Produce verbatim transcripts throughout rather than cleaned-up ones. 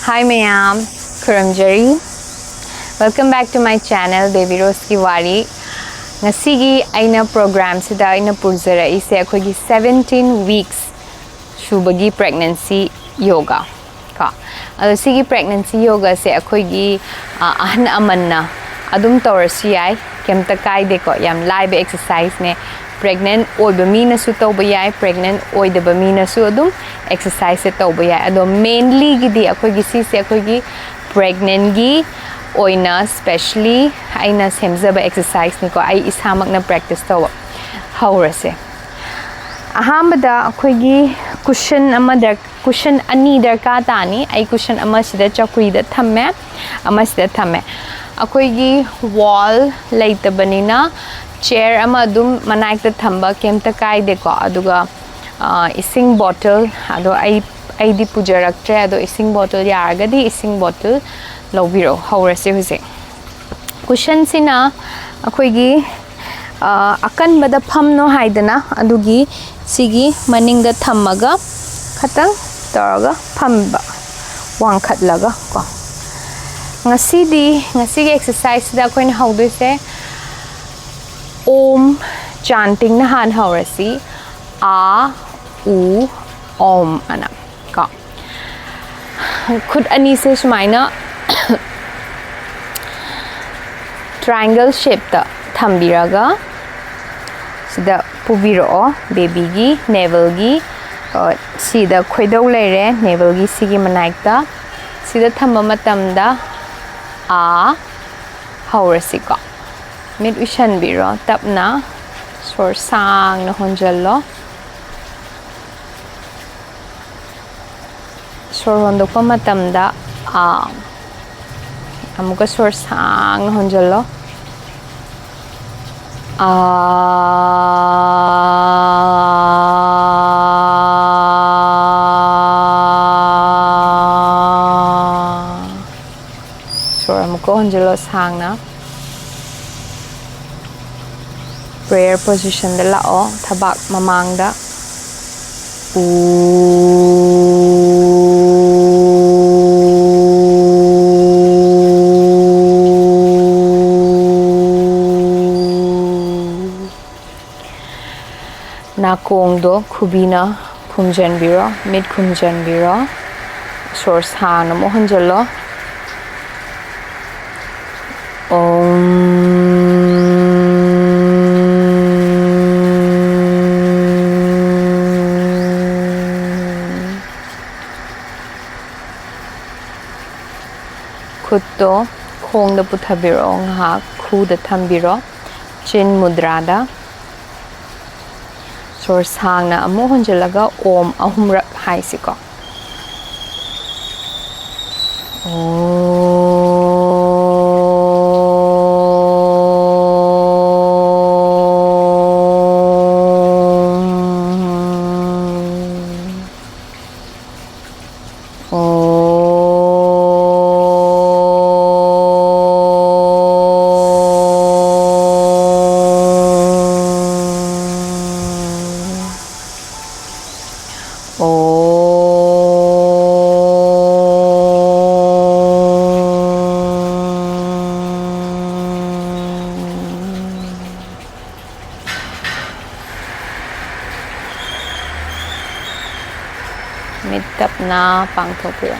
Hi ꯃꯌꯥꯝ, ꯈꯨꯔꯨꯝꯖꯔꯤ꯫ Welcome back to my channel, Devi Roseꯀꯤ ꯋꯥꯔꯤ꯫ ꯉꯁꯤꯒꯤ ꯑꯩꯅ programꯁꯤꯗ ꯑꯩꯅ ꯄꯨꯖꯔꯛꯏꯁꯦ ꯑꯩꯈꯣꯏꯒꯤ seventeen weeks ꯁꯨꯕꯒꯤ pregnancy yoga ꯀꯣ꯫ ꯑꯗꯣ ꯁꯤꯒꯤ pregnancy yogaꯁꯦ ꯑꯩꯈꯣꯏꯒꯤ, ꯑ, ꯑꯍꯟ ꯑꯃꯟꯅ ꯑꯗꯨꯝ ꯇꯧꯔꯁꯨ ꯌꯥꯏ, ꯀꯩꯝꯇ ꯀꯥꯏꯗꯦꯀꯣ꯫ ꯌꯥꯝ ꯂꯥꯏꯕ exerciseꯅꯦ꯫ Pregnant ꯑꯣꯏꯕ ꯃꯤꯅꯁꯨ ꯇꯧꯕ ꯌꯥꯏ, pregnant ꯑꯣꯏꯗꯕ ꯃꯤꯅꯁꯨ ꯑꯗꯨꯝ exerciseꯁꯦ ꯇꯧꯕ ꯌꯥꯏ꯫ ꯑꯗꯣ mainlyꯒꯤꯗꯤ ꯑꯩꯈꯣꯏꯒꯤ ꯁꯤꯁꯦ ꯑꯩꯈꯣꯏꯒꯤ pregnantꯒꯤ ꯑꯣꯏꯅ specially ꯑꯩꯅ ꯁꯦꯝꯖꯕ exerciseꯅꯤꯀꯣ꯫ ꯑꯩ ꯏꯁꯥꯃꯛꯅ practice ꯇꯧꯕ꯫ ꯍꯧꯔꯁꯦ꯫ ꯑꯍꯥꯟꯕꯗ ꯑꯩꯈꯣꯏꯒꯤ cushion ꯑꯃ ꯗꯔ-, cushion ꯑꯅꯤ ꯗꯔꯀꯥꯔ ꯇꯥꯅꯤ꯫ ꯑꯩ cushion ꯑꯃꯁꯤꯗ ꯆꯧꯀ꯭ꯔꯤꯗ ꯊꯝꯃꯦ, ꯑꯃꯁꯤꯗ ꯊꯝꯃꯦ꯫ ꯑꯩꯈꯣꯏꯒꯤ wall ꯂꯩꯇꯕꯅꯤꯅ chair ꯑꯃ ꯑꯗꯨꯝ ꯃꯅꯥꯛꯇ ꯊꯝꯕ ꯀꯩꯝꯇ ꯀꯥꯏꯗꯦꯀꯣ꯫ ꯑꯗꯨꯒ, ꯑ, ꯏꯁꯤꯡ bottle, ꯑꯗꯣ ꯑꯩ, ꯑꯩꯗꯤ ꯄꯨꯖꯔꯛꯇ꯭ꯔꯦ, ꯑꯗꯣ ꯏꯁꯤꯡ bottle ꯌꯥꯔꯒꯗꯤ ꯏꯁꯤꯡ bottle ꯂꯧꯕꯤꯔꯛꯑꯣ꯫ ꯍꯧꯔꯁꯦ ꯍꯧꯖꯤꯛ꯫ Cushionꯁꯤꯅ ꯑꯩꯈꯣꯏꯒꯤ, ꯑ, ꯑꯀꯟꯕꯗ ꯐꯝꯅꯣ ꯍꯥꯏꯗꯅ, ꯑꯗꯨꯒꯤ ꯁꯤꯒꯤ ꯃꯅꯤꯡꯗ ꯊꯝꯃꯒ ꯈꯇꯪ ꯇꯧꯔꯒ ꯐꯝꯕ, ꯋꯥꯡꯈꯠꯂꯒ ꯀꯣ꯫ ꯉꯁꯤꯗꯤ, ꯉꯁꯤꯒꯤ exerciseꯁꯤꯗ ꯑꯩꯈꯣꯏꯅ ꯍꯧꯗꯣꯏꯁꯦ Om chantingꯅ ꯍꯥꯟꯅ ꯍꯧꯔꯁꯤ꯫ ꯑꯥ, ꯎ, ꯑꯣꯝ ꯑꯅ ꯀꯣ꯫ ꯈꯨꯠ ꯑꯅꯤꯁꯦ ꯁꯨꯃꯥꯏꯅ triangle shapeꯇ ꯊꯝꯕꯤꯔꯒ ꯁꯤꯗ ꯄꯨꯕꯤꯔꯛꯑꯣ, babyꯒꯤ navelꯒꯤ, ꯑ, ꯁꯤꯗ ꯈꯣꯏꯗꯧ ꯂꯩꯔꯦ, navelꯒꯤ ꯁꯤꯒꯤ ꯃꯅꯥꯛꯇ꯫ ꯁꯤꯗ ꯊꯝꯕ ꯃꯇꯝꯗ ꯑꯥ ꯍꯧꯔꯁꯤꯀꯣ꯫ ꯃꯤꯠ ꯎꯏꯁꯟꯕꯤꯔꯣ, ꯇꯞꯅ ꯁꯣꯔ ꯁꯥꯡꯅ ꯍꯣꯟꯖꯜꯂꯣ꯫ ꯁꯣꯔ ꯍꯣꯟꯗꯣꯛꯄ ꯃꯇꯝꯗ ꯑꯥ꯫ ꯑꯃꯨꯛꯀ ꯁꯣꯔ ꯁꯥꯡꯅ ꯍꯣꯟꯖꯜꯂꯣ꯫ ꯑꯥ꯫ ꯁꯣꯔ ꯑꯃꯨꯛꯀ ꯍꯣꯟꯖꯜꯂꯣ ꯁꯥꯡꯅ꯫ Prayer positionꯗ ꯂꯥꯛꯑꯣ, ꯊꯕꯥꯛ ꯃꯃꯥꯡꯗ꯫ ꯎ꯫ ꯈꯣꯡꯗꯣ ꯈꯨꯕꯤꯅ ꯈꯨꯝꯖꯟꯕꯤꯔꯣ, ꯃꯤꯠ ꯈꯨꯝꯖꯟꯕꯤꯔꯣ꯫ ꯁꯣꯔ ꯁꯥꯡꯅ ꯑꯃꯨꯛ ꯍꯣꯟꯖꯜꯂꯣ꯫ ꯎꯝ꯫ ꯈꯨꯠꯇꯣ ꯈꯣꯡꯗ ꯄꯨꯊꯕꯤꯔꯛꯑꯣ, ꯉꯥꯏꯍꯥꯛ ꯈꯨꯗ ꯊꯝꯕꯤꯔꯣ, ꯆꯤꯟ ꯃꯨꯗ꯭ꯔꯥꯗ꯫ ꯁꯣꯔ ꯁꯥꯡꯅ ꯑꯃꯨꯛ ꯍꯣꯟꯖꯤꯜꯂꯒ ꯑꯣꯝ ꯑꯍꯨꯝꯔꯛ ꯍꯥꯏꯁꯤꯀꯣ꯫ ꯃꯤꯠ ꯇꯞꯅ ꯄꯥꯡꯊꯣꯛꯄꯤꯔꯣ꯫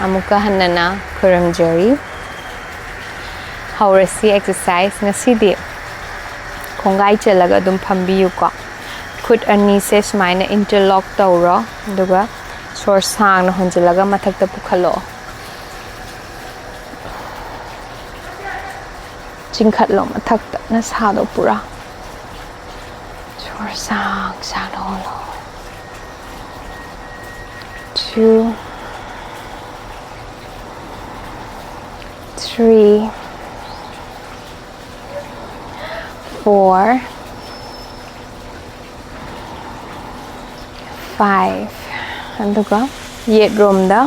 ꯑꯃꯨꯛꯀ ꯍꯟꯅꯅ ꯈꯨꯔꯨꯝꯖꯔꯤ꯫ ꯍꯧꯔꯁꯤ exercise꯫ ꯉꯁꯤꯗꯤ ꯈꯣꯡꯒꯥꯏ ꯆꯜꯂꯒ ꯑꯗꯨꯝ ꯐꯝꯕꯤꯌꯨꯀꯣ꯫ ꯈꯨꯠ ꯑꯅꯤꯁꯦ ꯁꯨꯃꯥꯏꯅ interlock ꯇꯧꯔꯣ, ꯑꯗꯨꯒ ꯁꯣꯔ ꯁꯥꯡꯅ ꯍꯣꯟꯖꯤꯜꯂꯒ ꯃꯊꯛꯇ ꯄꯨꯈꯠꯂꯛꯑꯣ꯫ ꯆꯤꯡꯈꯠꯂꯣ ꯃꯊꯛꯇ ꯅꯁꯥꯗꯣ ꯄꯨꯔꯥ꯫ ꯁꯣꯔ ꯁꯥꯡ ꯁꯥꯡꯅ ꯍꯣꯜꯂꯣ꯫ Two, three, four, five꯫ ꯑꯗꯨꯒ ꯌꯦꯠꯔꯣꯝꯗ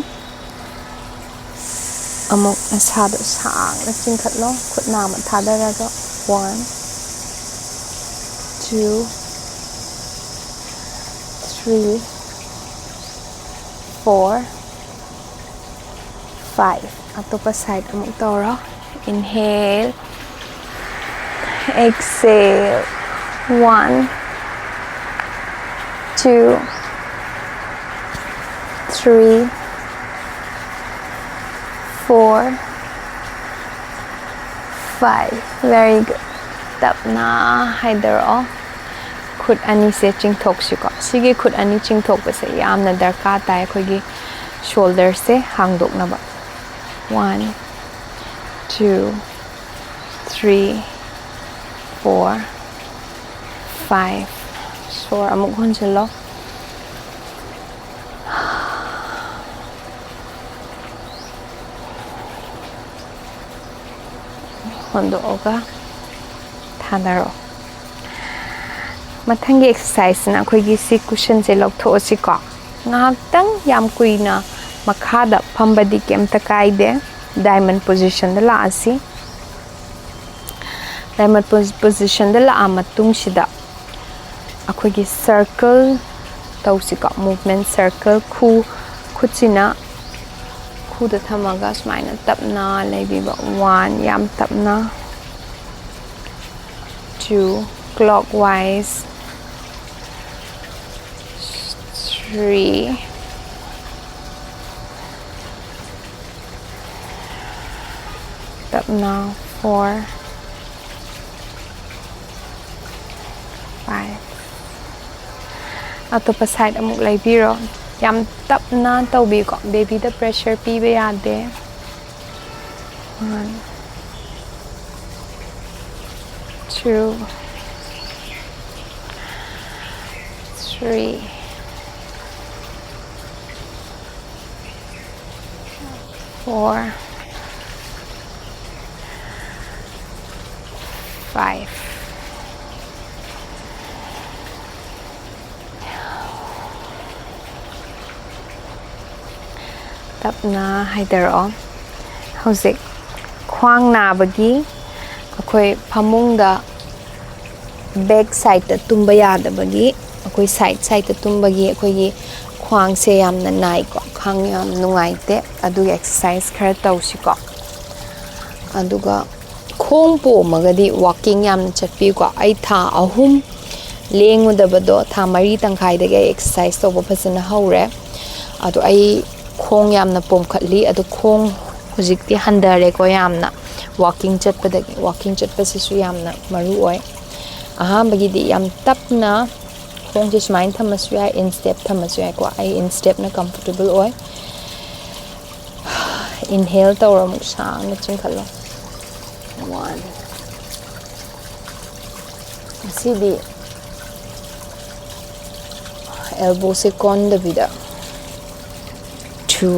ꯑꯃꯨꯛ ꯅꯁꯥꯗꯣ ꯁꯥꯡꯅ ꯆꯤꯡꯈꯠꯂꯣ꯫ ꯈꯨꯠ ꯅꯥꯝꯃ ꯊꯥꯗꯔꯒ, one, two, three, four, five꯫ ꯑꯇꯣꯞꯄ side ꯑꯃꯨꯛ ꯇꯧꯔꯣ꯫ Inhale, exhale, one, Two, three, four, five. Very good. ꯇꯞꯅ ꯍꯥꯏꯊꯔꯛꯑꯣ꯫ ꯈꯨꯠ ꯑꯅꯤꯁꯦ ꯆꯤꯡꯊꯣꯛꯁꯤꯀꯣ꯫ ꯁꯤꯒꯤ ꯈꯨꯠ ꯑꯅꯤ ꯆꯤꯡꯊꯣꯛꯄꯁꯦ ꯌꯥꯝꯅ ꯗꯔꯀꯥꯔ ꯇꯥꯏ ꯑꯩꯈꯣꯏꯒꯤ ꯁꯣꯜꯗꯔꯁꯦ ꯍꯥꯡꯗꯣꯛꯅꯕ꯫ One, two, three, four, five. ꯁꯣꯔ ꯑꯃꯨꯛ ꯍꯣꯟꯖꯤꯜꯂꯣ꯫ ꯍꯣꯟꯗꯣꯛꯑꯒ ꯊꯥꯗꯔꯣ꯫ ꯃꯊꯪꯒꯤ ꯑꯦꯛꯁꯔꯁꯥꯏꯁꯁꯤꯅ ꯑꯩꯈꯣꯏꯒꯤ ꯁꯤ ꯀꯨꯁꯟꯁꯦ ꯂꯧꯊꯣꯛꯑꯁꯤꯀꯣ꯫ ꯉꯥꯏꯍꯥꯛꯇꯪ ꯌꯥꯝ ꯀꯨꯏꯅ ꯃꯈꯥꯗ ꯐꯝꯕꯗꯤ ꯀꯩꯝꯇ ꯀꯥꯏꯗꯦ꯫ ꯗꯥꯏꯃꯟ ꯄꯣꯖꯤꯁꯟꯗ ꯂꯥꯛꯑꯁꯤ꯫ ꯗꯥꯏꯃꯟ ꯄꯣꯖꯤꯁꯟꯗ ꯂꯥꯛꯑ ꯃꯇꯨꯡꯁꯤꯗ ꯑꯩꯈꯣꯏꯒꯤ ꯁꯔꯀꯜ ꯇꯧꯁꯤꯀꯣ꯫ Movement circle. ꯈꯨ ꯈꯨꯠꯁꯤꯅ ꯈꯨꯗ ꯊꯝꯃꯒ ꯁꯨꯃꯥꯏꯅ ꯇꯞꯅ ꯂꯩꯕꯤꯕ꯫ One, ꯌꯥꯝ ꯇꯞꯅ꯫ Two, clockwise. Three, ꯇꯞꯅ꯫ Four, five. ꯑꯇꯣꯞꯄ ꯁꯥꯏꯠ ꯑꯃꯨꯛ ꯂꯩꯕꯤꯔꯣ꯫ ꯌꯥꯝ ꯇꯞꯅ ꯇꯧꯕꯤꯀꯣ, ꯕꯦꯕꯤꯗ ꯄ꯭ꯔꯦꯁꯔ ꯄꯤꯕ ꯌꯥꯗꯦ꯫ One, two, three, four, five. ꯇꯞꯅ ꯍꯥꯏꯊꯔꯛꯑꯣ꯫ ꯍꯧꯖꯤꯛ ꯈ꯭ꯋꯥꯡ ꯅꯥꯕꯒꯤ ꯑꯩꯈꯣꯏ ꯐꯃꯨꯡꯗ ꯕꯦꯛ ꯁꯥꯏꯠꯇ ꯇꯨꯝꯕ ꯌꯥꯗꯕꯒꯤ, ꯑꯩꯈꯣꯏ ꯁꯥꯏꯠ ꯁꯥꯏꯠꯇ ꯇꯨꯝꯕꯒꯤ ꯑꯩꯈꯣꯏꯒꯤ ꯈ꯭ꯋꯥꯡꯁꯦ ꯌꯥꯝꯅ ꯅꯥꯏꯀꯣ, ꯈ꯭ꯋꯥꯡ ꯌꯥꯝ ꯅꯨꯡꯉꯥꯏꯇꯦ꯫ ꯑꯗꯨꯒꯤ ꯑꯦꯛꯁꯔꯁꯥꯏꯁ ꯈꯔ ꯇꯧꯁꯤꯀꯣ꯫ ꯑꯗꯨꯒ ꯈꯣꯡ ꯄꯣꯝꯃꯒꯗꯤ ꯋꯥꯀꯤꯡ ꯌꯥꯝ ꯆꯠꯄꯤꯌꯨꯀꯣ꯫ ꯑꯩ ꯊꯥ ꯑꯍꯨꯝ ꯂꯦꯡꯉꯨꯗꯕꯗꯣ ꯊꯥ ꯃꯔꯤ ꯇꯪꯈꯥꯏꯗꯒꯤ ꯑꯩ ꯑꯦꯛꯁꯔꯁꯥꯏꯁ ꯇꯧꯕ ꯐꯖꯅ ꯍꯧꯔꯦ꯫ ꯑꯗꯣ ꯑꯩ ꯈꯣꯡ ꯌꯥꯝꯅ ꯄꯣꯝꯈꯠꯂꯤ꯫ ꯑꯗꯣ ꯈꯣꯡ ꯍꯧꯖꯤꯛꯇꯤ ꯍꯟꯊꯔꯦꯀꯣ ꯌꯥꯝꯅ꯫ ꯋꯥꯀꯤꯡ ꯆꯠꯄꯗꯒꯤ, ꯋꯥꯀꯤꯡ ꯆꯠꯄꯁꯤꯁꯨ ꯌꯥꯝꯅ ꯃꯔꯨ ꯑꯣꯏ꯫ ꯑꯍꯥꯟꯕꯒꯤꯗꯤ ꯌꯥꯝ ꯇꯞꯅ ꯈꯣꯡꯁꯦ ꯁꯨꯃꯥꯏꯅ ꯊꯝꯃꯁꯨ ꯌꯥꯏ, ꯏꯟ ꯁ꯭ꯇꯦꯞ ꯊꯝꯃꯁꯨ ꯌꯥꯏꯀꯣ꯫ ꯑꯩ ꯏꯟ ꯁ꯭ꯇꯦꯞꯅ ꯀꯝꯐꯣꯔꯇꯦꯕꯜ ꯑꯣꯏ꯫ ꯏꯟꯍꯦꯜ ꯇꯧꯔꯣ, ꯑꯃꯨꯛ ꯁꯥꯡꯅ ꯆꯤꯡꯈꯠꯂꯣ꯫ ꯋꯥꯟ꯫ ꯉꯁꯤꯗꯤ ꯑꯦꯜꯕꯣꯁꯦ ꯀꯣꯟꯗꯕꯤꯗ ꯇꯨ꯫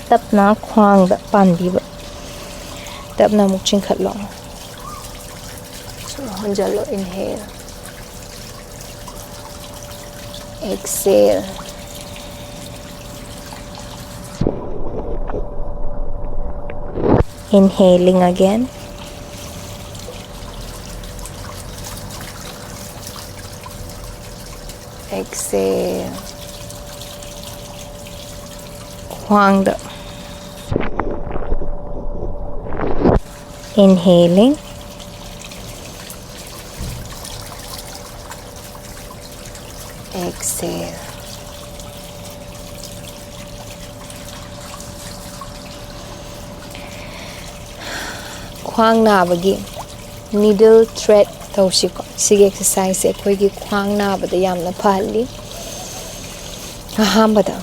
ꯇꯞꯅ ꯈ꯭ꯋꯥꯡꯗ ꯄꯥꯟꯕꯤꯕ꯫ ꯇꯞꯅ ꯑꯃꯨꯛ ꯆꯤꯡꯈꯠꯂꯣ꯫ ꯁꯣꯔ ꯍꯣꯟꯖꯜꯂꯣ, inhale. Excel. Inhaling again. Exhale. ꯈ꯭ꯋꯥꯡꯗ꯫ Inhaling. Exhale. ꯈ꯭ꯋꯥꯡ ꯅꯥꯕꯒꯤ needle thread ꯇꯧꯁꯤꯀꯣ꯫ ꯁꯤꯒꯤ ꯑꯦꯛꯁꯔꯁꯥꯏꯖꯁꯦ ꯑꯩꯈꯣꯏꯒꯤ ꯈ꯭ꯋꯥꯡ ꯅꯥꯕꯗ ꯌꯥꯝꯅ ꯐꯍꯜꯂꯤ꯫ ꯑꯍꯥꯟꯕꯗ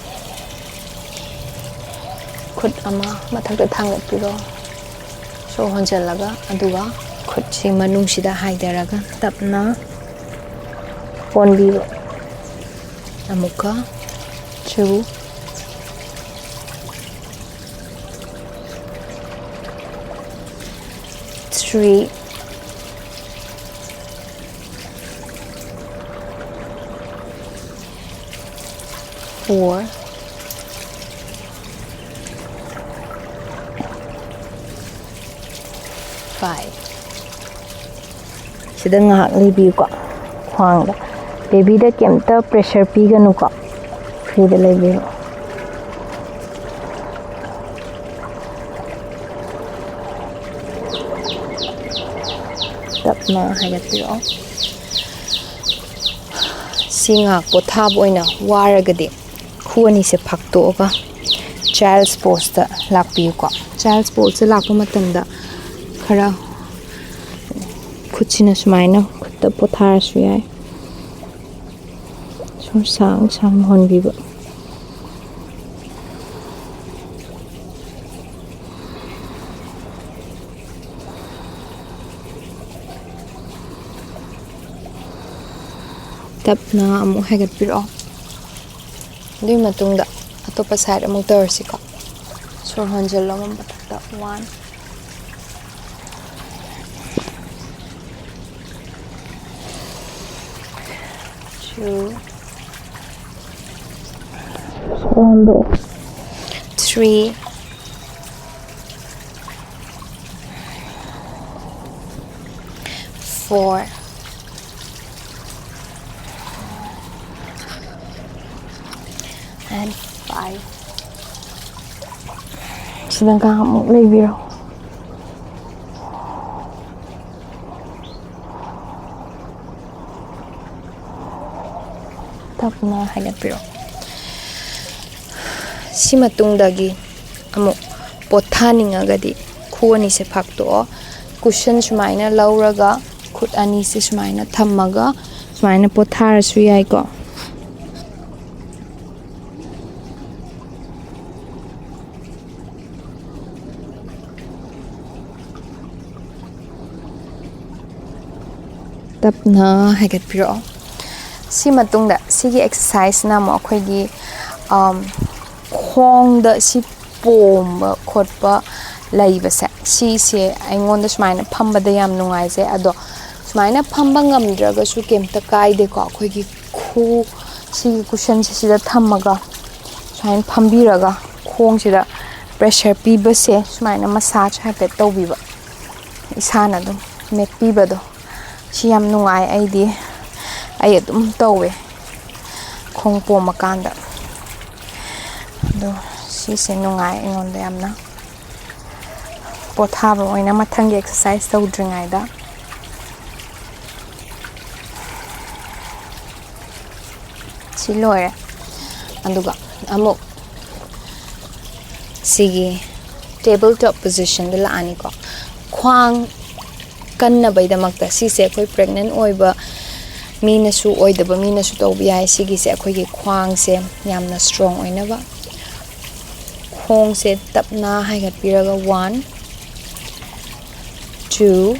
ꯈꯨꯠ ꯑꯃ ꯃꯊꯛꯇ ꯊꯥꯡꯒꯠꯄꯤꯔꯣ꯫ ꯁꯣꯔ ꯍꯣꯟꯖꯜꯂꯒ, ꯑꯗꯨꯒ ꯈꯨꯠꯁꯤ ꯃꯅꯨꯡꯁꯤꯗ ꯍꯥꯏꯊꯔꯒ ꯇꯞꯅ ꯀꯣꯟꯕꯤꯕ꯫ ꯑꯃꯨꯛꯀ two, three, four, five. ꯁꯤꯗ ꯉꯥꯏꯍꯥꯛ ꯂꯩꯕꯤꯌꯨꯀꯣ꯫ ꯈ꯭ꯋꯥꯡꯗ, ꯕꯦꯕꯤꯗ ꯀꯩꯝꯇ ꯄ꯭ꯔꯦꯁꯔ ꯄꯤꯒꯅꯨꯀꯣ꯫ ꯐ꯭ꯔꯤꯗ ꯂꯩꯕꯤꯌꯨ꯫ ꯇꯞꯅ ꯍꯥꯏꯒꯠꯄꯤꯔꯛꯑꯣ꯫ ꯁꯤ ꯉꯥꯏꯍꯥꯛ ꯄꯣꯊꯥꯕ ꯑꯣꯏꯅ ꯋꯥꯔꯒꯗꯤ ꯈꯨ ꯑꯅꯤꯁꯦ ꯐꯥꯛꯇꯣꯛꯑꯒ ꯆꯥꯏꯜꯁ ꯄꯣꯁꯇ ꯂꯥꯛꯄꯤꯌꯨꯀꯣ꯫ ꯆꯥꯏꯜꯁ ꯄꯣꯁꯇ ꯂꯥꯛꯄ ꯃꯇꯝꯗ ꯈꯔ ꯈꯨꯠꯁꯤꯅ ꯁꯨꯃꯥꯏꯅ ꯈꯨꯠꯇ ꯄꯣꯊꯥꯔꯁꯨ ꯌꯥꯏ꯫ ꯁꯣꯔ ꯁꯥꯡ ꯁꯥꯡꯅ ꯍꯣꯟꯕꯤꯕ꯫ ꯇꯞꯅ ꯑꯃꯨꯛ ꯍꯥꯏꯒꯠꯄꯤꯔꯛꯑꯣ꯫ ꯑꯗꯨꯒꯤ ꯃꯇꯨꯡꯗ ꯑꯇꯣꯞꯄ ꯁꯥꯏꯠ ꯑꯃꯨꯛ ꯇꯧꯔꯁꯤꯀꯣ꯫ ꯁꯣꯔ ꯍꯣꯟꯖꯜꯂꯣ ꯃꯊꯛꯇ꯫ One, two, ꯁꯣꯔ ꯍꯣꯟꯗꯣꯛꯑꯣ꯫ Three, four, and five. ꯁꯤꯗ ꯉꯥꯏꯍꯥꯛꯃꯨꯛ ꯂꯩꯕꯤꯔꯣ꯫ ꯇꯞꯅ ꯍꯥꯏꯒꯠꯄꯤꯔꯣ꯫ ꯁꯤ ꯃꯇꯨꯡꯗꯒꯤ ꯑꯃꯨꯛ ꯄꯣꯊꯥꯅꯤꯡꯉꯒꯗꯤ ꯈꯨ ꯑꯅꯤꯁꯦ ꯐꯥꯛꯇꯣꯛꯑꯣ꯫ ꯀꯨꯁꯟ ꯁꯨꯃꯥꯏꯅ ꯂꯧꯔꯒ ꯈꯨꯠ ꯑꯅꯤꯁꯦ ꯁꯨꯃꯥꯏꯅ ꯊꯝꯃꯒ ꯁꯨꯃꯥꯏꯅ ꯄꯣꯊꯥꯔꯁꯨ ꯌꯥꯏꯀꯣ꯫ ꯇꯞꯅ ꯍꯥꯏꯒꯠꯄꯤꯔꯛꯑꯣ꯫ ꯁꯤ ꯃꯇꯨꯡꯗ ꯁꯤꯒꯤ ꯑꯦꯛꯁꯔꯁꯥꯏꯁꯅ ꯑꯃꯨꯛ ꯑꯩꯈꯣꯏꯒꯤ, ꯑꯝ, ꯈꯣꯡꯗ ꯁꯤ ꯄꯣꯝꯕ ꯈꯣꯠꯄ ꯂꯩꯕꯁꯦ, ꯁꯤꯁꯦ ꯑꯩꯉꯣꯟꯗ ꯁꯨꯃꯥꯏꯅ ꯐꯝꯕꯗ ꯌꯥꯝ ꯅꯨꯡꯉꯥꯏꯖꯩ꯫ ꯑꯗꯣ ꯁꯨꯃꯥꯏꯅ ꯐꯝꯕ ꯉꯝꯗ꯭ꯔꯒꯁꯨ ꯀꯩꯝꯇ ꯀꯥꯏꯗꯦꯀꯣ꯫ ꯑꯩꯈꯣꯏꯒꯤ ꯈꯨ, ꯁꯤꯒꯤ ꯀꯨꯁꯟꯁꯦ ꯁꯤꯗ ꯊꯝꯃꯒ ꯁꯨꯃꯥꯏꯅ ꯐꯝꯕꯤꯔꯒ ꯈꯣꯡꯁꯤꯗ ꯄ꯭ꯔꯦꯁꯔ ꯄꯤꯕꯁꯦ, ꯁꯨꯃꯥꯏꯅ ꯃꯁꯥꯁ ꯍꯥꯏꯐꯦꯠ ꯇꯧꯕꯤꯕ, ꯏꯁꯥꯅ ꯑꯗꯨꯝ ꯃꯦꯠꯄꯤꯕꯗꯣ, ꯁꯤ ꯌꯥꯝ ꯅꯨꯡꯉꯥꯏ꯫ ꯑꯩꯗꯤ, ꯑꯩ ꯑꯗꯨꯝ ꯇꯧꯋꯦ ꯈꯣꯡ ꯄꯣꯝꯃꯀꯥꯟꯗ꯫ ꯑꯗꯣ ꯁꯤꯁꯦ ꯅꯨꯡꯉꯥꯏ ꯑꯩꯉꯣꯟꯗ ꯌꯥꯝꯅ꯫ ꯄꯣꯊꯥꯕ ꯑꯣꯏꯅ ꯃꯊꯪꯒꯤ ꯑꯦꯛꯁꯔꯁꯥꯏꯁ ꯇꯧꯗ꯭ꯔꯤꯉꯩꯗ ꯂꯣꯏꯔꯦ꯫ ꯑꯗꯨꯒ ꯑꯃꯨꯛ ꯁꯤꯒꯤ table top positionꯗ ꯂꯥꯛꯑꯅꯤꯀꯣ꯫ ꯈ꯭ꯋꯥꯡ ꯀꯟꯅꯕꯒꯤꯗꯃꯛꯇ ꯁꯤꯁꯦ ꯑꯩꯈꯣꯏ pregnant ꯑꯣꯏꯕ ꯃꯤꯅꯁꯨ, ꯑꯣꯏꯗꯕ ꯃꯤꯅꯁꯨ ꯇꯧꯕ ꯌꯥꯏ꯫ ꯁꯤꯒꯤꯁꯦ ꯑꯩꯈꯣꯏꯒꯤ ꯈ꯭ꯋꯥꯡꯁꯦ ꯌꯥꯝꯅ strong ꯑꯣꯏꯅꯕ꯫ ꯈꯣꯡꯁꯦ ꯇꯞꯅ ꯍꯥꯏꯒꯠꯄꯤꯔꯒ, one, two,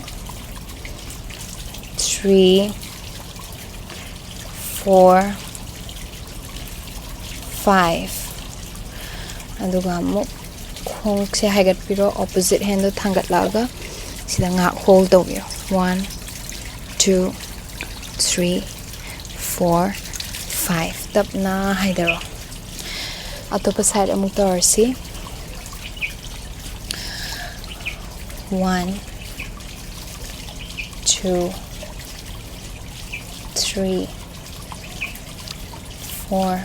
three, four, five꯫ ꯑꯗꯨꯒ ꯑꯃꯨꯛ ꯈꯣꯡꯁꯦ ꯍꯥꯏꯒꯠꯄꯤꯔꯣ, opposite handꯗꯣ ꯊꯥꯡꯒꯠꯂꯛꯑꯒ ꯁꯤꯗ ꯉꯥꯏꯍꯥꯛ hold ꯇꯧꯕꯤꯔꯣ꯫ One, two, three, four, five꯫ ꯇꯞꯅ ꯍꯥꯏꯗꯔꯣ꯫ ꯑꯇꯣꯞꯄ side ꯑꯃꯨꯛ ꯇꯧꯔꯁꯤ꯫ One, two, three, four,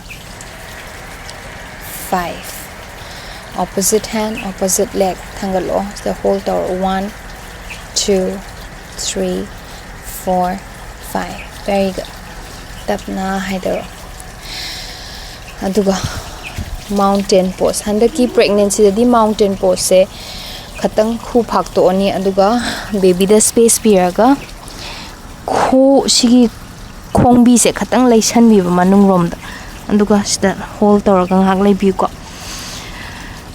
five꯫ Opposite hand, opposite leg ꯊꯥꯡꯒꯠꯂꯛꯑꯣ꯫ ꯁꯤꯗ hold ꯇꯧꯔꯣ꯫ One, two, three, four, five꯫ Very good. ꯇꯞꯅ ꯍꯥꯏꯗꯔꯛꯑꯣ꯫ ꯑꯗꯨꯒ mountain pose꯫ ꯍꯟꯗꯛꯀꯤ pregnancyꯗꯗꯤ mountain poseꯁꯦ ꯈꯇꯪ ꯈꯨ ꯐꯥꯛꯇꯣꯛꯑꯅꯤ꯫ ꯑꯗꯨꯒ babyꯗ space ꯄꯤꯔꯒ ꯈꯨ-, ꯁꯤꯒꯤ ꯈꯣꯡꯕꯤꯁꯦ ꯈꯇꯪ ꯂꯩꯁꯟꯕꯤꯕ ꯃꯅꯨꯡ ꯔꯣꯝꯗ꯫ ꯑꯗꯨꯒ ꯁꯤꯗ hold ꯇꯧꯔꯒ ꯉꯥꯏꯍꯥꯛ ꯂꯩꯕꯤꯌꯨꯀꯣ꯫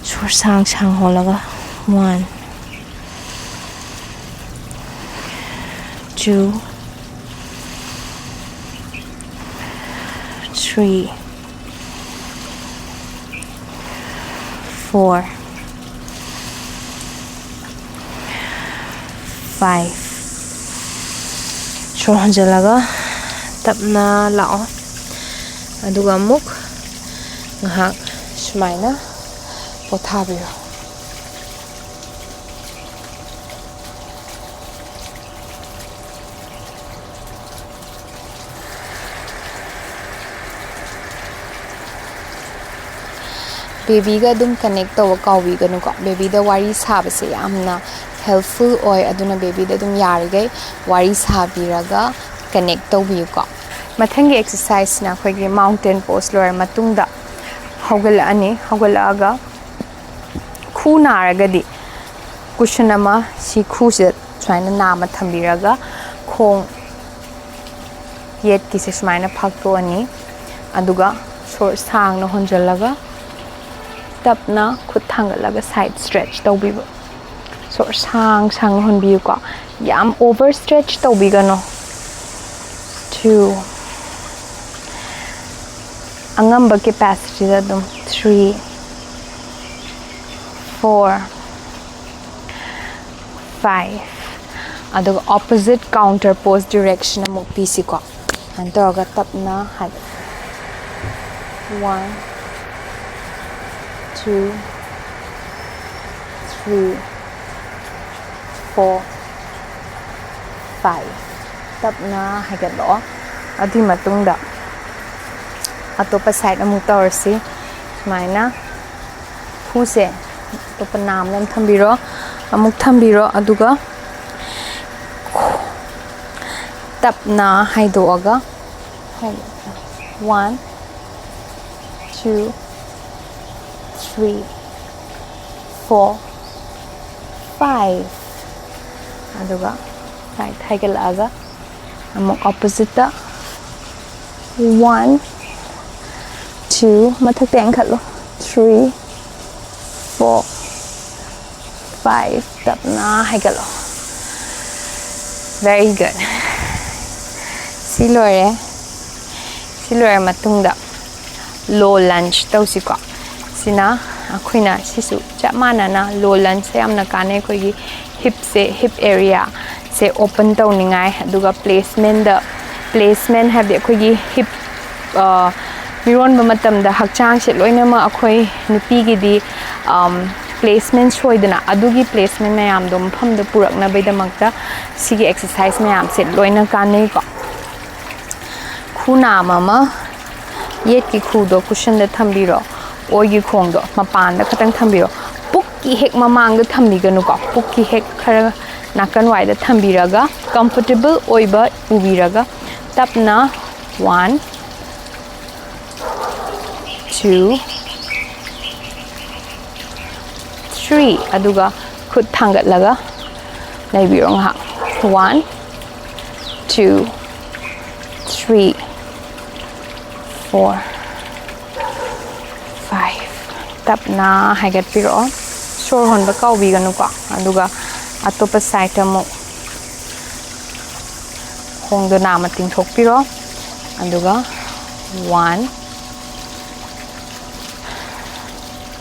ꯁꯣꯔ ꯁꯥꯡ ꯁꯥꯡ ꯍꯣꯜꯂꯒ, one, two, three, four, five꯫ ꯁꯣꯔ ꯍꯣꯟꯖꯜꯂꯒ ꯇꯞꯅ ꯂꯥꯛꯑꯣ꯫ ꯑꯗꯨꯒ ꯑꯃꯨꯛ ꯉꯥꯏꯍꯥꯛ ꯁꯨꯃꯥꯏꯅ ꯄꯣꯊꯥꯕꯤꯔꯣ꯫ Babyꯒ ꯑꯗꯨꯝ connect ꯇꯧꯕ ꯀꯥꯎꯕꯤꯒꯅꯨꯀꯣ꯫ Babyꯗ ꯋꯥꯔꯤ ꯁꯥꯕꯁꯦ ꯌꯥꯝꯅ helpful ꯑꯣꯏ, ꯑꯗꯨꯅ babyꯗ ꯑꯗꯨꯝ ꯌꯥꯔꯤꯈꯩ ꯋꯥꯔꯤ ꯁꯥꯕꯤꯔꯒ connect ꯇꯧꯕꯤꯌꯨꯀꯣ꯫ ꯃꯊꯪꯒꯤ ꯑꯦꯛꯁꯔꯁꯥꯏꯁꯁꯤꯅ ꯑꯩꯈꯣꯏꯒꯤ ꯃꯥꯎꯟꯇꯦꯟ ꯄꯣꯁ ꯂꯣꯏꯔ ꯃꯇꯨꯡꯗ ꯍꯧꯒꯠꯂꯛꯑꯅꯤ꯫ ꯍꯧꯒꯠꯂꯛꯑꯒ ꯈꯨ ꯅꯥꯔꯒꯗꯤ ꯀꯨꯁꯟ ꯑꯃ ꯁꯤ ꯈꯨꯁꯤꯗ ꯁꯨꯃꯥꯏꯅ ꯅꯥꯝꯃ ꯊꯝꯕꯤꯔꯒ ꯈꯣꯡ ꯌꯦꯠꯀꯤꯁꯦ ꯁꯨꯃꯥꯏꯅ ꯐꯥꯛꯇꯣꯛꯑꯅꯤ꯫ ꯑꯗꯨꯒ ꯁꯣꯔ ꯁꯥꯡꯅ ꯍꯣꯟꯖꯜꯂꯒ ꯇꯞꯅ ꯈꯨꯠ ꯊꯥꯡꯒꯠꯂꯒ ꯁꯥꯏꯠ ꯁ꯭ꯇ꯭ꯔꯦꯠꯆ ꯇꯧꯕꯤꯕ꯫ ꯁꯣꯔ ꯁꯥꯡ ꯁꯥꯡꯅ ꯍꯣꯟꯕꯤꯌꯨꯀꯣ꯫ ꯌꯥꯝ ꯑꯣꯚꯔ ꯁ꯭ꯇ꯭ꯔꯦꯠꯆ ꯇꯧꯕꯤꯒꯅꯨ꯫ ꯇꯨ꯫ ꯑꯉꯝꯕ ꯀꯦꯄꯥꯁꯤꯇꯤꯗ ꯑꯗꯨꯝ꯫ Three, four, five. ꯑꯗꯨꯒ ꯑꯣꯄꯣꯖꯤꯠ ꯀꯥꯎꯟꯇꯔ ꯄꯣꯁ ꯗꯤꯔꯦꯛꯁꯟ ꯑꯃꯨꯛ ꯄꯤꯁꯤꯀꯣ꯫ ꯁꯨꯃꯥꯏꯅ ꯇꯧꯔꯒ ꯇꯞꯅ ꯍꯥꯏꯒꯠꯂꯨ꯫ One, two, three, four, five. ꯇꯞꯅ ꯍꯥꯏꯒꯠꯂꯛꯑꯣ꯫ ꯑꯗꯨꯒꯤ ꯃꯇꯨꯡꯗ ꯑꯇꯣꯞꯄ ꯁꯥꯏꯠ ꯑꯃꯨꯛ ꯇꯧꯔꯁꯤ꯫ ꯁꯨꯃꯥꯏꯅ ꯈꯨꯁꯦ ꯑꯇꯣꯞꯄ ꯅꯥꯝꯗ ꯑꯃꯨꯛ ꯊꯝꯕꯤꯔꯣ꯫ ꯑꯃꯨꯛ ꯊꯝꯕꯤꯔꯣ꯫ ꯑꯗꯨꯒ ꯇꯞꯅ ꯍꯥꯏꯗꯣꯛꯑꯒ, one, two, three, four, five. ꯑꯗꯨꯒ ꯁꯥꯏꯠ ꯍꯥꯏꯒꯠꯂꯛꯑꯒ ꯑꯃꯨꯛ ꯑꯣꯄꯣꯖꯤꯠꯇ꯫ ꯋꯥꯟ, ꯇꯨ, ꯃꯊꯛꯇ ꯌꯥꯡꯈꯠꯂꯣ꯫ Three, four, five. ꯇꯞꯅ ꯍꯥꯏꯒꯠꯂꯣ꯫ Very good. ꯁꯤ ꯂꯣꯏꯔꯦ꯫ ꯁꯤ ꯂꯣꯏꯔ ꯃꯇꯨꯡꯗ ꯂꯣ ꯂꯟꯖ ꯇꯧꯁꯤꯀꯣ꯫ ꯁꯤꯅ ꯑꯩꯈꯣꯏꯅ ꯁꯤꯁꯨ ꯆꯞ ꯃꯥꯟꯅꯅ ꯂꯣ ꯂꯟꯖꯁꯦ ꯌꯥꯝꯅ ꯀꯥꯟꯅꯩ ꯑꯩꯈꯣꯏꯒꯤ ꯍꯤꯞꯁꯦ, ꯍꯤꯞ ꯑꯦꯔꯤꯌꯥꯁꯦ ꯑꯣꯄꯟ ꯇꯧꯅꯤꯡꯉꯥꯏ꯫ ꯑꯗꯨꯒ ꯄ꯭ꯂꯦꯁꯃꯦꯟꯗ, ꯄ꯭ꯂꯦꯁꯃꯦꯟ ꯍꯥꯏꯕꯗꯤ ꯑꯩꯈꯣꯏꯒꯤ ꯍꯤꯞ, ꯑ, ꯃꯤꯔꯣꯟꯕ ꯃꯇꯝꯗ ꯍꯛꯆꯥꯡꯁꯦ ꯂꯣꯏꯅꯃꯛ ꯑꯩꯈꯣꯏ ꯅꯨꯄꯤꯒꯤꯗꯤ, ꯑꯝ, ꯄ꯭ꯂꯦꯁꯃꯦꯟ ꯁꯣꯏꯗꯅ, ꯑꯗꯨꯒꯤ ꯄ꯭ꯂꯦꯁꯃꯦꯟ ꯃꯌꯥꯝꯗꯣ ꯃꯐꯝꯗ ꯄꯨꯔꯛꯅꯕꯒꯤꯗꯃꯛꯇ ꯁꯤꯒꯤ ꯑꯦꯛꯁꯔꯁꯥꯏꯁ ꯃꯌꯥꯝꯁꯦ ꯂꯣꯏꯅ ꯀꯥꯟꯅꯩꯀꯣ꯫ ꯈꯨ ꯅꯥꯝ ꯑꯃ ꯌꯦꯠꯀꯤ ꯈꯨꯗꯣ ꯀꯨꯁꯟꯗ ꯊꯝꯕꯤꯔꯣ, ꯑꯣꯏꯒꯤ ꯈꯣꯡꯗꯣ ꯃꯄꯥꯟꯗ ꯈꯇꯪ ꯊꯝꯕꯤꯔꯣ꯫ ꯄꯨꯛꯀꯤ ꯍꯦꯛ ꯃꯃꯥꯡꯗ ꯊꯝꯕꯤꯒꯅꯨꯀꯣ, ꯄꯨꯛꯀꯤ ꯍꯦꯛ ꯈꯔ ꯅꯥꯀꯟ ꯋꯥꯏꯗ ꯊꯝꯕꯤꯔꯒ, ꯀꯝꯐꯣꯔꯇꯦꯕꯜ ꯑꯣꯏꯕ ꯄꯨꯕꯤꯔꯒ, ꯇꯞꯅ One, two, three. ꯑꯗꯨꯒ ꯈꯨꯠ ꯊꯥꯡꯒꯠꯂꯒ ꯂꯩꯕꯤꯔꯣ ꯉꯥꯏꯍꯥꯛ. One, two, three, four, five. ꯇꯞꯅ ꯍꯥꯏꯒꯠꯄꯤꯔꯛꯑꯣ. ꯁꯣꯔ ꯍꯣꯟꯕ ꯀꯥꯎꯕꯤꯒꯅꯨꯀꯣ. ꯑꯗꯨꯒ ꯑꯇꯣꯞꯄ side ꯑꯃꯨꯛ ꯈꯣꯡꯗꯣ ꯅꯥꯝꯃ ꯇꯤꯡꯊꯣꯛꯄꯤꯔꯣ. ꯑꯗꯨꯒ one,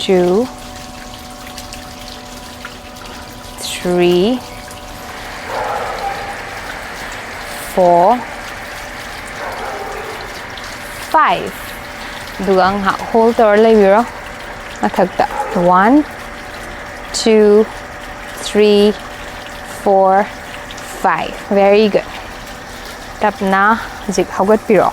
two, three, four, five. ꯑꯗꯨꯒ ꯉꯥꯏꯍꯥꯛ hold ꯇꯧꯔ ꯂꯩꯕꯤꯔꯣ. ꯃꯊꯛꯇ one, two, three, four, five. Very good. ꯇꯞꯅ ꯍꯧꯖꯤꯛ ꯍꯧꯒꯠꯄꯤꯔꯣ.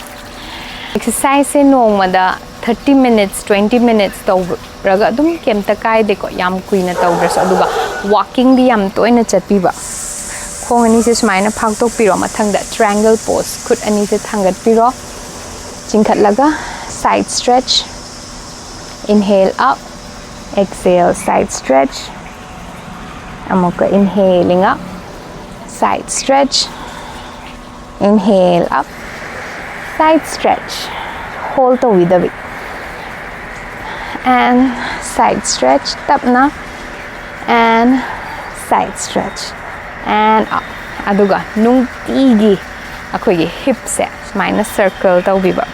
Exerciseꯁꯦ ꯅꯣꯡꯃꯗ thirty minutes, twenty minutes ꯇꯧꯔꯒ ꯑꯗꯨꯝ ꯀꯩꯝꯇ ꯀꯥꯏꯗꯦꯀꯣ, ꯌꯥꯝ ꯀꯨꯏꯅ ꯇꯧꯗ꯭ꯔꯁꯨ. ꯑꯗꯨꯒ walkingꯗꯤ ꯌꯥꯝ ꯇꯣꯏꯅ ꯆꯠꯄꯤꯕ. ꯈꯣꯡ ꯑꯅꯤꯁꯦ ꯁꯨꯃꯥꯏꯅ ꯐꯥꯛꯇꯣꯛꯄꯤꯔꯣ. ꯃꯊꯪꯗ triangle pose, ꯈꯨꯠ ꯑꯅꯤꯁꯦ ꯊꯥꯡꯒꯠꯄꯤꯔꯣ. ꯆꯤꯡꯈꯠꯂꯒ side stretch. Inhale up, exhale, side stretch. ꯑꯃꯨꯛꯀ inhaling up, side stretch. Inhale up, side stretch. Hold ꯇꯧꯕꯤꯗꯕꯤ. And side stretch, ꯇꯞꯅ. And side stretch. And up. ꯑꯗꯨꯒ ꯅꯨꯡꯇꯤꯒꯤ ꯑꯩꯈꯣꯏꯒꯤ hipꯁꯦ ꯁꯨꯃꯥꯏꯅ circle ꯇꯧꯕꯤꯕ.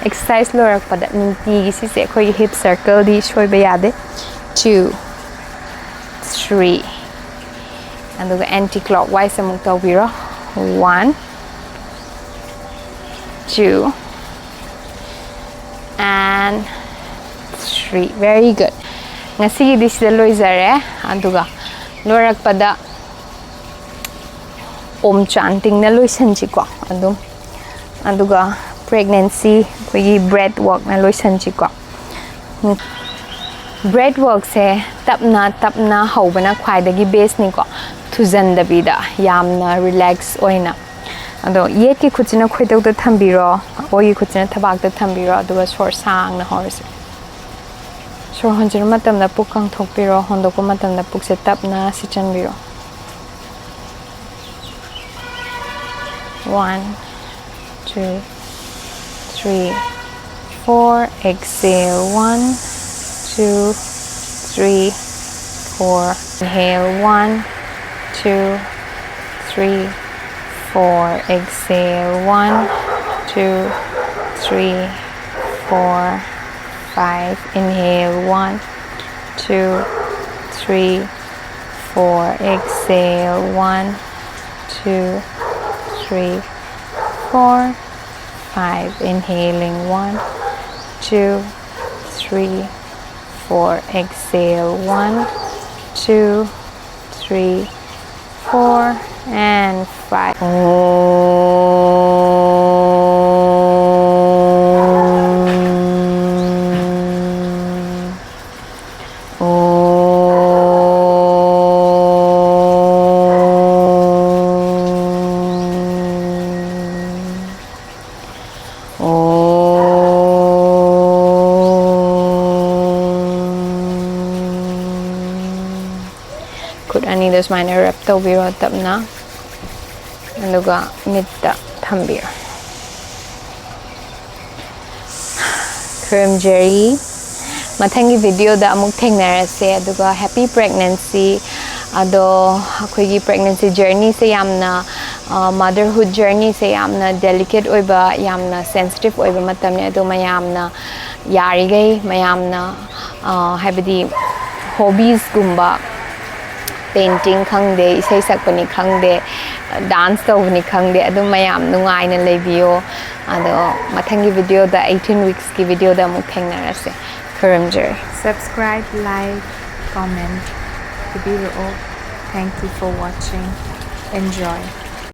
Exercise ꯂꯣꯏꯔꯛꯄꯗ ꯅꯨꯡꯇꯤꯒꯤ ꯁꯤꯁꯦ ꯑꯩꯈꯣꯏꯒꯤ hip circleꯗꯤ ꯁꯣꯏꯕ ꯌꯥꯗꯦ. Two, three. ꯑꯗꯨꯒ anti clockwise ꯑꯃꯨꯛ ꯇꯧꯕꯤꯔꯣ. One, two, and three. Very good. ꯉꯁꯤꯒꯤꯗꯤ ꯁꯤꯗ ꯂꯣꯏꯖꯔꯦ. ꯑꯗꯨꯒ ꯂꯣꯏꯔꯛꯄꯗ Om chantingꯅ ꯂꯣꯏꯁꯟꯁꯤꯀꯣ ꯑꯗꯨꯝ. ꯑꯗꯨꯒ pregnancy ꯑꯩꯈꯣꯏꯒꯤ breath workꯅ ꯂꯣꯏꯁꯟꯁꯤꯀꯣ. Breath workꯁꯦ ꯇꯞꯅ ꯇꯞꯅ ꯍꯧꯕꯅ ꯈ꯭ꯋꯥꯏꯗꯒꯤ bestꯅꯤꯀꯣ. ꯊꯨꯖꯟꯗꯕꯤꯗ ꯌꯥꯝꯅ relax ꯑꯣꯏꯅ. ꯑꯗꯣ ꯌꯦꯠꯀꯤ ꯈꯨꯠꯁꯤꯅ ꯈꯣꯏꯗꯧꯗ ꯊꯝꯕꯤꯔꯣ, ꯑꯣꯏꯒꯤ ꯈꯨꯠꯁꯤꯅ ꯊꯕꯥꯛꯇ ꯊꯝꯕꯤꯔꯣ, ꯑꯗꯨꯒ ꯁꯣꯔ ꯁꯥꯡꯅ ꯍꯣꯔꯁꯦ꯫ ꯁꯣꯔ ꯍꯣꯟꯖꯤꯟꯕ ꯃꯇꯝꯗ ꯄꯨꯛ ꯀꯪꯊꯣꯛꯄꯤꯔꯣ, ꯍꯣꯟꯗꯣꯛꯄ ꯃꯇꯝꯗ ꯄꯨꯛꯁꯦ ꯇꯞꯅ ꯁꯤꯠꯆꯟꯕꯤꯔꯣ꯫ One, two, three, four. Exhale, one, two, three, four. Inhale, one, two, three, four. Exhale, one, two, three, four, five. Inhale, one, two, three, four. Exhale, one, two, three, four, five. Inhaling, one, two, three, four. Exhale, one, two, three, four, and five. Om. Om. Om. ꯈꯨꯠ ꯑꯅꯤꯗꯣ ꯁꯨꯃꯥꯏꯅ rub ꯇꯧꯕꯤꯔꯣ ꯇꯞꯅ, ꯑꯗꯨꯒ ꯃꯤꯠꯇ ꯊꯝꯕꯤꯔꯣ꯫ ꯈꯨꯔꯨꯝꯖꯔꯤ꯫ ꯃꯊꯪꯒꯤ videoꯗ ꯑꯃꯨꯛ ꯊꯦꯡꯅꯔꯁꯦ, ꯑꯗꯨꯒ happy pregnancy꯫ ꯑꯗꯣ ꯑꯩꯈꯣꯏꯒꯤ pregnancy journeyꯁꯦ ꯌꯥꯝꯅ, motherhood journeyꯁꯦ ꯌꯥꯝꯅ delicate ꯑꯣꯏꯕ, ꯌꯥꯝꯅ sensitive ꯑꯣꯏꯕ ꯃꯇꯝꯅꯤ꯫ ꯑꯗꯣ ꯃꯌꯥꯝꯅ ꯌꯥꯔꯤꯈꯩ ꯃꯌꯥꯝꯅ, ꯍꯥꯏꯕꯗꯤ hobbiesꯀꯨꯝꯕ, painting ꯈꯪꯗꯦ, ꯏꯁꯩ ꯁꯛꯄꯅꯤ ꯈꯪꯗꯦ, dance ꯇꯧꯕꯅꯤ ꯈꯪꯗꯦ, ꯑꯗꯨꯝ ꯃꯌꯥꯝ ꯅꯨꯡꯉꯥꯏꯅ ꯂꯩꯕꯤꯌꯣ꯫ ꯑꯗꯣ ꯃꯊꯪꯒꯤ videoꯗ, eighteen weeksꯀꯤ videoꯗ ꯑꯃꯨꯛ ꯊꯦꯡꯅꯔꯁꯦ꯫ ꯈꯨꯔꯨꯝꯖꯔꯤ꯫ Subscribe, like, comment ꯇꯧꯕꯤꯔꯛꯑꯣ꯫ Thank you for watching. Enjoy.